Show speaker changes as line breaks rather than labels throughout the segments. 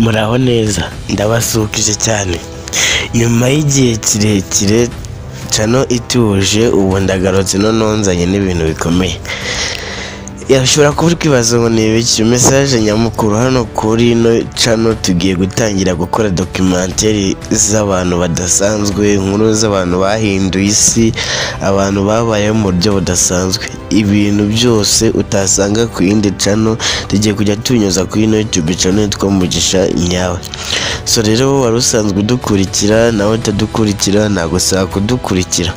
Muraho neza, ndabasuhuje cyane. Nyuma y'igihe kirekire channel ituje, ubu ndagarutse noneho nzanye n'ibintu bikomeye. Ushobora kuba uri kwibaza ngo ni ibiki? Message nyamukuru hano kuri ino channel, tugiye gutangira gukora documentary z'abantu badasanzwe, inkuru z'abantu bahinduye isi, abantu babayeho mu buryo budasanzwe. Ibintu byose utasanga ku yindi channel tugiye kujya tubinyuza kuri ino YouTube channel yitwa Mugisha Nyawe. So rero wowe wari usanzwe udukurikira nawe utadukurikira, nagusaba kudukurikira.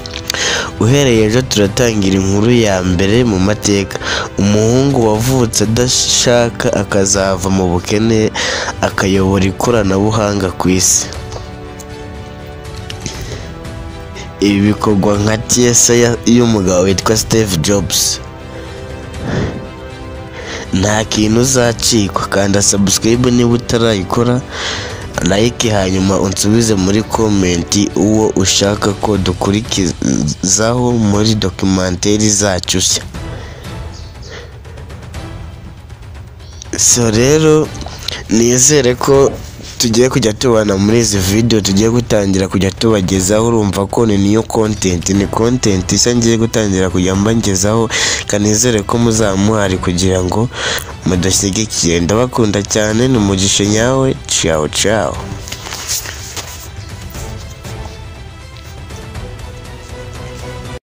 Uhereye ejo turatangira inkuru ya mbere mu mateka, umuhungu wavutse adashaka akazava mu bukene akayobora ikoranabuhanga ku isi. Ibi bikorwa nka TSA y'umugabo witwa Steve Jobs. Nta kintu uzacikwa, kanda subscribe niba utarayikora, like, hanyuma unsubize muri comment uwo ushaka ko dukurikizaho muri documentary zacu nshya. So rero nizere ko tugiye kujya tubana muri izi video tugiye gutangira kujya tubagezaho. Urumva ko ni niyo content, ni content nshya ngiye gutangira kujya mbagezaho. Kanizere ko muzaba muhari kugira ngo mudushyigikire. Ndabakunda cyane, ni Umugisha Nyawe. Ciao ciao.